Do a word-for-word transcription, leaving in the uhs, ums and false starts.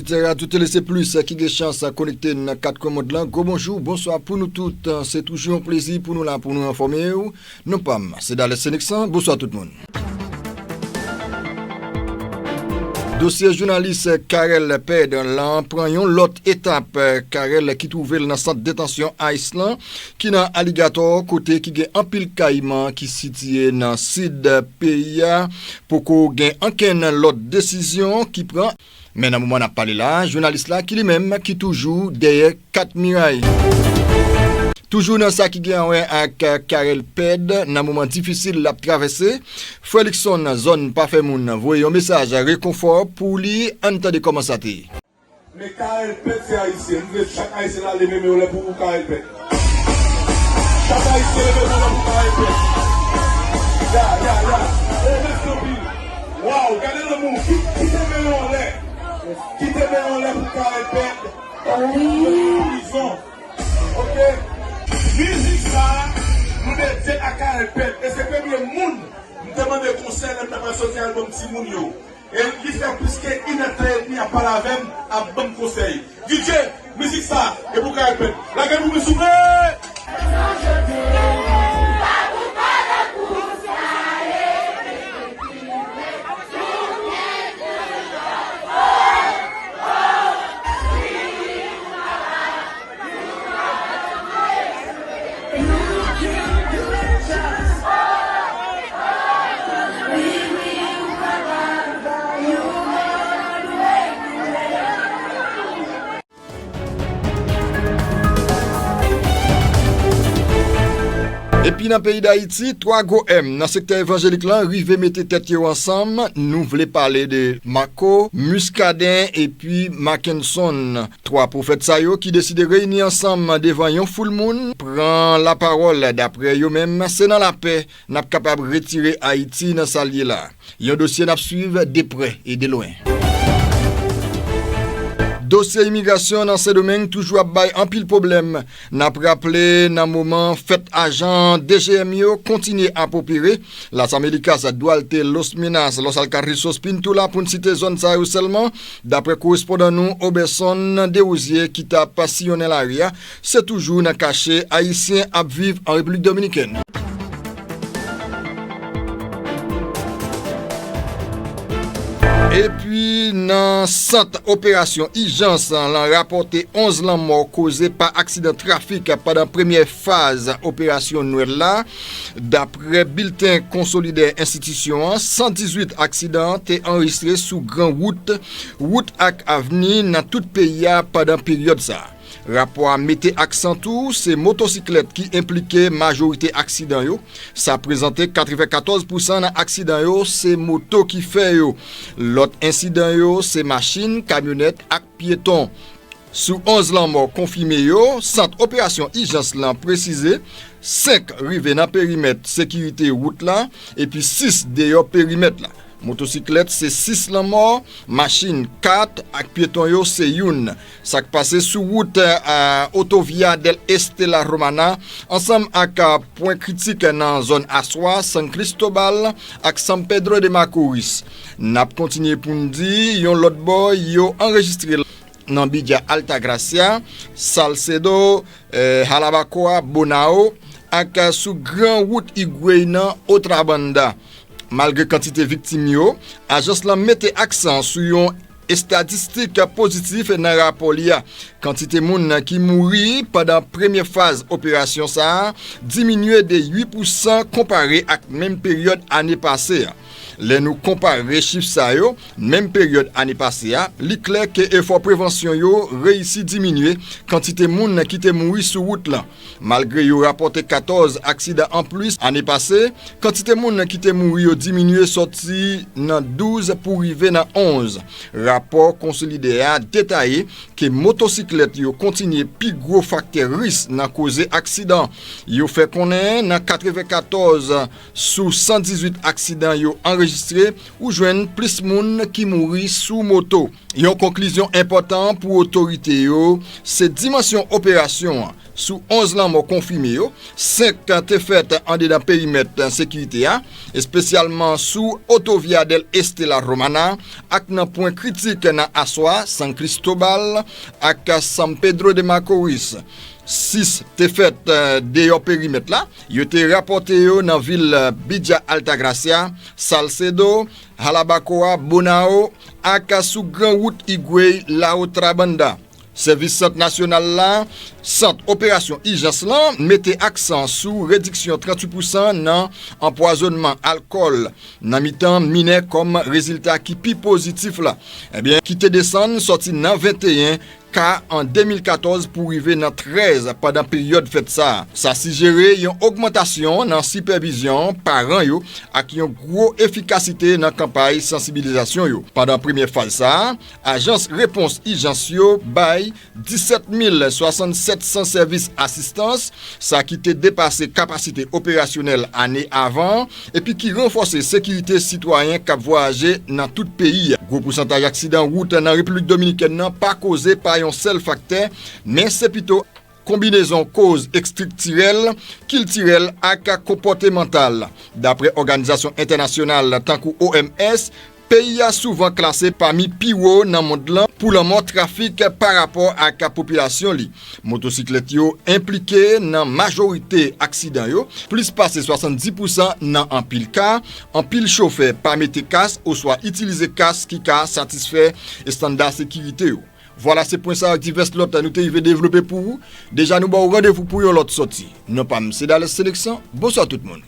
Sè Radio Télé, se plis ki gen chans konekte nan kat kwen mond lan. Gwo bonjou, bonswa pou nou tout. Se toujou yon plezi pou nou la pou nou enfòme w. Non pa m, se Dales Seneksan. Bonswa tout moun. Dosye jounalis Carel Ped lan pran yon lòt etap. Carel ki twouve l nan sant detansyon ICE lan, ki nan Aligatò, kote ki gen anpil kayiman ki sitiye nan sid peyi a. Poko gen ankenn lòt desizyon ki pran. Men nan moman n ap pale la, jounalis la ki li menm ki toujou dèyè kat miray. Toujou nan sa ki gen a wè ak Carel Ped, nan moman difisil l ap travèse, Frè Luckson, zòn pa fè moun, voye yon mesaj rekonfò pou li. Ann tande kòman sa te ye. Men Carel Ped se Ayisyen. M vle chak Ayisyen la leve men yo anlè pou Carel Ped. Chak Ayisyen leve men yo anlè pou Carel Ped. Ya, ya, ya. Oh, mèsi anpil. Waw, gade lanmou. Ki-, kite men yo anlè. Kite men yo anlè pou Carel Ped. Wi. Prizon. Ok. Mizik sa, nou dedye l a Carel Ped. E se premye moun m te mande konsèy lè m t ap al sòti albòm timoun yo. E li fè plis ke inèdtan edmi ap pale avè m, ap ban m konsèy. D J, mizik sa, e pou Carel Ped. Lage pou mwen, souple! Epi nan peyi Dayiti, twa gwo M nan sektè evanjelik lan rive mete tèt yo ansanm. Nou vle pale de Marco, Muscadin epi Mackenson. Twa pwofèt sa yo ki deside reyini ansanm devan yon foul moun, pran lapawòl. Daprè yo menm, se nan lapè n ap kapab retire Ayiti nan sa l ye la. Yon dosye n ap swiv de prè e de lwen. Dosye imigrasyon nan Sendomeng toujou ap bay anpil pwoblèm. N ap raple, nan moman fèt ajan D G M yo kontinye ap opere, Las Américas, Duarte, Los Minas, Los Alcarrizos, Pintoula, pou n site zòn sa yo sèlman, daprè korespondan nou Oberson Desrosiers ki t ap siyonnen lari a, se toujou nan kache Ayisyen ap viv an Repiblik Dominikèn. Epi nan sant operasyon ijans lan rapòte onz lanmò koze pa aksidan trafik pandan premyè faz operasyon Nwèl la. Daprè bilten konsolide enstitisyon an, san dizuit aksidan te anrejistre sou gran wout, wout ak avni nan tout peyi a pandan peryòd sa a. Rapò a mete aksan tou, se motosiklèt ki enplike majorite aksidan yo. Sa prezante katrevenkatòz pousan nan aksidan yo, se moto ki fè yo. Lòt ensidan yo, se machin, kamyonèt ak pyeton. Sou onz lanmò konfime yo, sant operasyon ijans lan presize, senk rive nan perimèt sekirite wout la, epi sis deyò perimèt la. Motosiklèt se sis lanmò, machin kat, ak pyeton yo se youn. Sa k pase sou wout, a, Autovia del Este La Romana, ansanm ak, a, pwen kritik nan zòn Asua, San Cristobal ak San Pedro de Macorís. N ap kontinye pou n di, yon lòt bò, yo anrejistre nan Villa Altagracia, Salcedo, eh, Jarabacoa, Bonao, ak sou gran wout Higüey nan Otra Banda. Malgre kantite viktim yo, ajans lan mete aksan sou yon estatistik pozitif nan rapò li a. Kantite moun ki mouri pandan premye faz operasyon sa a diminye de uit pousan konpare ak menm peryòd ane pase a. Lè nou konpare chif sa yo, menm peryòd ane pase a, li klè ke efò prevansyon yo reyisi diminye kantite moun ki te mouri sou wout lan. Malgre yo rapòte katòz aksidan anplis ane pase, kantite moun ki te mouri yo diminye sòti nan douz pou rive nan onz. Rapò konsolide a detaye ke motosiklèt yo kontinye pi gwo faktè risk nan koze aksidan. Yo fè konnen nan katrevenkatòz sou san dizuit aksidan yo anrejistre, ou jwenn plis moun ki mouri sou moto. Yon konklizyon enpòtan pou otorite yo, se dimansyon operasyon an. Sou onz lanmò konfime yo, senk te fèt andedan perimèt sekirite a, espesyalman sou Autovia del Este La Romana ak nan pwen kritik nan Asua, San Cristobal ak San Pedro de Macorís. Sis te fèt, eh, deyò perimèt la. Yo te rapòte yo nan vil, eh, Villa Altagracia, Salcedo, Jarabacoa, Bonao ak sou gran wout Higüey La Otra Banda. Sèvis sant nasyonal la, sant operasyon ijans lan, mete aksan sou rediksyon tranntuit pousan nan anpwazònman alkòl nan mitan minè kòm rezilta ki pi pozitif la. Ebyen, ki te desann sòti nan venteyen ka an de mil katòz pou rive nan trèz pandan peryòd fèt sa a. Sa sijere yon ogmantasyon nan sipèvizyon paran yo ak yon gwo efikasite nan kanpay sansibilizasyon yo. Pandan premyè faz sa a, ajans repons ijans yo bay disèt mil swasannsèt san sèvis asistans, sa ki te depase kapasite operasyonèl ane avan an, epi ki ranfòse sekirite sitwayen k ap vwayaje nan tout peyi a. Gwo pousantaj aksidan wout nan Repiblik Dominikèn nan pa koze pa yon sèl faktè, men se pito konbinezon koz estriktirèl, kiltirèl ak konpòtemantal. Dapre òganizasyon entènasyonal tankou O M S, peyi a souvan klase pami pi wo nan mond lan pou lanmò trafik pa rapò ak popilasyon li. Motosiklèt yo enplike nan majorite aksidan yo, plis pase swasanndis pousan nan anpil ka. Anpil chofè pa mete kas oswa itilize kas ki ka satisfè estanda sekirite yo. Vwala, se pwen sa ak divès lòt nou te rive devlope pou ou. Deja nou ba w randevou pou yon lòt sòti. Non pa m se Dales Seleksyon. Bonswa tout moun.